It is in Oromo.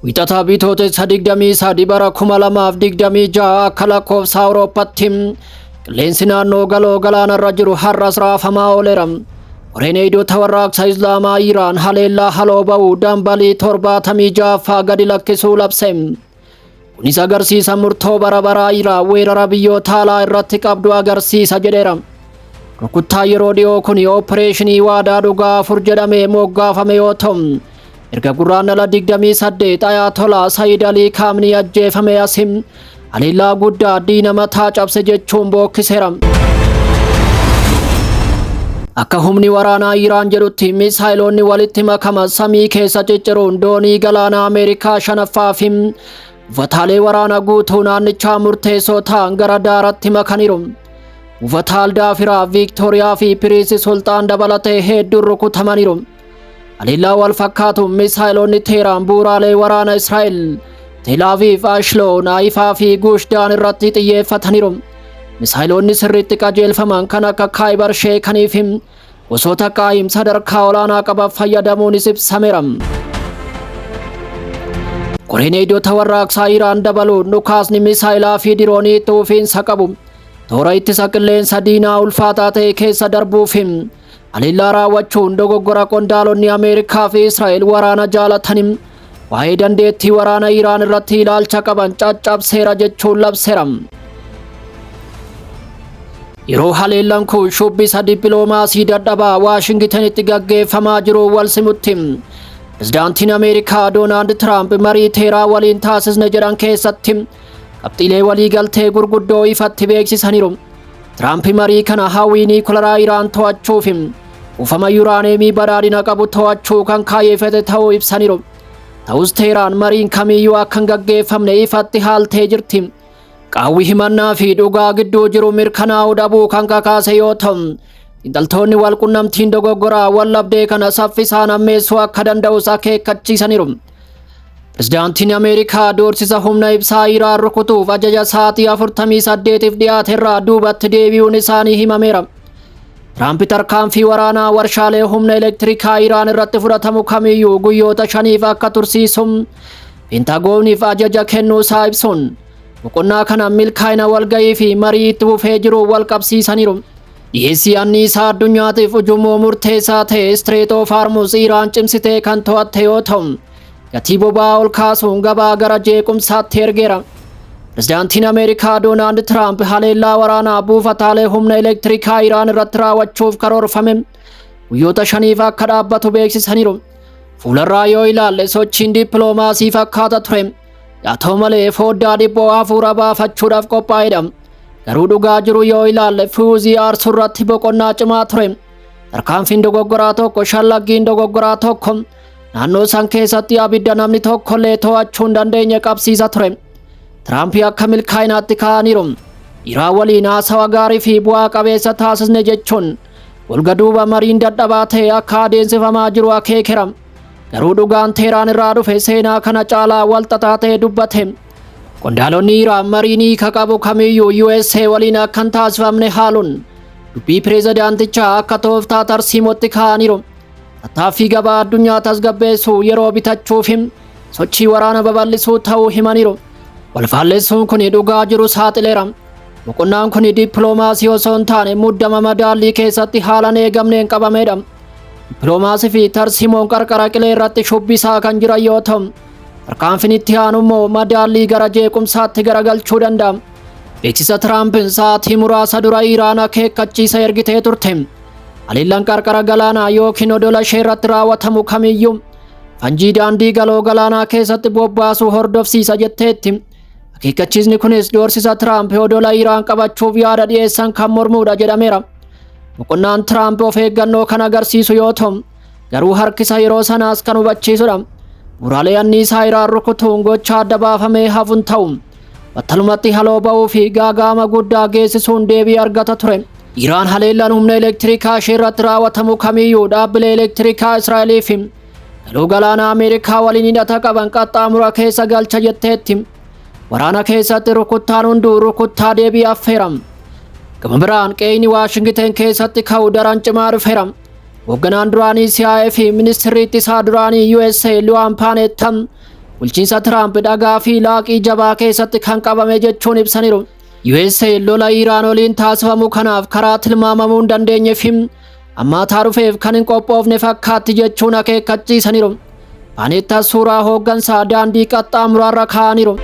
Wixataa Bitootessa 23 bara 2026 akka lakkoofsa Awurooppaatti qilleensi naannoo galoo galaanarra jiru har'as raafamaa ooleera. Koreen eegdota warraaqsa Islaamaa Iraan haleellaa haloo ba'uu dambalii 76ffaa gadi lakkisuu labse. Kunis agarsiisa murtoo bara baraa Iraan weerara biyyoota alaa irratti qabdu agarsiisa jedheera. Rukuttaa yeroo dhiyoo kun opereeshinii waadaa dhugaa 4 jedhamee moggaafame yoo ta'u, erga Gurraandhala 28 Ayatollah Sayyid Alii Kaamnii ajjeefame asim haleellaa guddaa diina mataa cabse jechuun bookkiseera. Akka humni waraanaa Iraan jedhutti miisaayiloonni walitti makama samii keessa cicciruun doonii galaana Ameerikaa shanaffaa fi buufataalee waraanaa guutuu naannichaa murteessoo ta'an gara daaratti makaniiru. Buufata Aldaafiraa, Viiktooriyaa fi Piriinsi Sulxaan dabalatee hedduun rukutamaniiru. Haleellaa wal fakkaatu miisaayiloonni Teeraan bu'uuraalee waraana Israa'el Tel Aviv, Ashloon, Haifaa fi Guushdaan irratti xiyyeeffataniiru. Miisaayiloonni sirriitti qajeelfaman kan akka Kaayibar Sheekanii fi gosoota qaayim sadarkaa olaanaa qaban fayyadamuunis ibsameera. Koreen eegdota warraaqsaa Iraan dabaluun dhukaasni miisaayilaa fi diroonii itti fufiinsa qabu toora ittisa qilleensa diinaa ulfaataa ta'e keessa darbuuf haleellaa raawwachuun dogoggora qondaalonni Ameerikaa fi Israa'el waraana jaalatanii waa'ee dandeettii waraana Iraan irratti ilaalcha qaban caccabseera jechuun labseera. Yeroo haleellaan kun shubbisa dippiloomaasii dadhabaa Waashingitanitti gaggeeffamaa jiru wal simutti, Pirezidaantiin Ameerikaa Doonaald Tiraamp marii Teeraan waliin taasisne jedhan keessatti qabxiilee waliigaltee gurguddoo ifatti beeksisaniiru. Tiraamp marii kana hawwii niikularaa Iraan to'achuu fi kuufama yuuraaneemii badhaadhina qabu to'achuu kan kaayyeeffate ta'uu ibsaniiru. Ta'us Teeraan mariin kamiyyuu akka hin gaggeeffamne ifatti haaltee jirti. Qaawwi himannaa fi dhugaa gidduu jiru mirkanaa'uu dhabuu kan kakaase yoo ta'u, xiinxaltoonni walqunnamtiin dogoggoraa wal dhabdee kana saffisaan ammeessuu akka danda'us akeekkachiisaniiru. Pirezidaantiin Ameerikaa doorsisa humna ibsaa Iraan rukutuuf ajaja sa'aatii 48f dhiyaate irraa duubatti deebi'uun isaanii himameera. Tiraamp tarkaanfii waraanaa warshaalee humna elektirikaa Iraan irratti fudhatamu kamiyyuu guyyoota 5f akka tursiisu Peentagooniif ajaja kennuu isaa ibsuun boqonnaa kana milkaa'ina walga'ii fi marii itti fufee jiru wal qabsiisaniiru. Dhiyeessii anniisaa addunyaatiif ujummoo murteessaa ta'e Strait of Hormuz Iraan cimsitee kan to'atte yoo ta'u, gatii boba'aa ol kaasuun gabaa gara jeequmsaatti ergeera. Pirezidaantiin Ameerikaa Doonaald Tiraamp haleellaa waraanaa buufataalee humna elektirikaa Iraan irratti raawwachuuf karoorfame guyyoota 5f akka dhaabbatu beeksisaniiru. Fuularraa yoo ilaalle sochiin dippiloomaasii fakkaata ture. Haa ta'u malee foddaa dhiphoo hafuura baafachuudhaaf qophaa'edha. Garuu dhugaa jiru yoo ilaalle fiwuzii aarsuu irratti boqonnaa cimaa ture. Tarkaanfiin dogoggoraa tokko, shallaggiin dogoggoraa tokko naannoo san keessatti abidda namni tokkollee to'achuu hin dandeenye qabsiisa ture. Tiraamp akka milkaa'inaatti kaa'aniiru. Iraan waliin haasawa gaarii fi bu'aa qabeessa taasisne jechuun golga duuba mariin dadhabaa ta'e akka adeemsifamaa jiru akeekera. Garuu dhugaan Teeraan irraa dhufe seenaa kana caalaa walxaxaa ta'e dubbate. Qondaalonni Iraan mariin hiika qabu kamiyyuu USA waliin akka hin taasifamne haaluun dubbii pireezidaantichaa akka tooftaa tarsiimootti kaa'aniiru. Tattaaffii gabaa addunyaa tasgabbeessuu, yeroo bitachuu fi sochii waraana babal'isuu ta'uu himaniiru. Walfaalleessuun kun dhugaa jiru saaxileera. Boqonnaan kun dippiloomaasii osoo hin taane muddama madaallii keessatti haalan eegamneen qabamedha. Dippiloomaasii fi tarsiimoon qarqara qilee irratti shubbisaa kan jiran yoo ta'u, tarkaanfiin itti aanu immoo madaallii gara jeequmsaatti garagalchuu danda'a. Beeksisa Tiraampiin sa'aatii muraasa dura Iraan akeekkachiisa ergitee turte. Haleellaan qarqara galaanaa yookiin odola ishee irratti raawwatamu kamiyyuu fanjii daandii galoo galaanaa keessatti bobbaasuu hordofsiisa jetteetti. Akeekkachiisni kunis doorsisa Tiraamp odola Iraan qabachuuf yaada dhiyeessan kan mormuudha jedhameera. Boqonnaan Tiraamp of eeggannoo kan agarsiisu yoo ta'u, garuu harkisa yeroo sanaas kan hubachiisudha. Bu'uuraalee anniisaa Iraan rukutuun gocha adda baafamee hafuun ta'u, battalumatti haloo ba'uu fi gaaga'ama guddaa geessisuun deebii argata ture. Iraan haleellaan humna elektirikaa ishee irratti raawwatamu kamiyyuu dhaabbilee elektirikaa Israa'elii fi galoo galaana Ameerikaa waliin hidhata qaban qaxxaamura keessa galcha jetteetti. Waraana keessatti rukuttaan hunduu rukuttaa deebii affeera. Gama biraan qeeyni Waashingiten keessatti ka'u daran cimaa dhufeera. Hoogganaan duraanii CIA fi ministirri ittisaa duraanii USA Luwaan Paaneettam Bulchiinsa Tiraamp dhagaa fi laaqii jabaa keessatti kan qabame jechuun ibsaniiru. USA lola Iraan waliin taasifamu kanaaf karaa tilmaamamuu hin dandeenye fi ammaataa dhufeef kan hin qophoofne fakkaatti jechuun akeekkachiisaniiru. Paanetta suuraa hooggansaa daandii qaxxaamuraarra kaa'aniiru.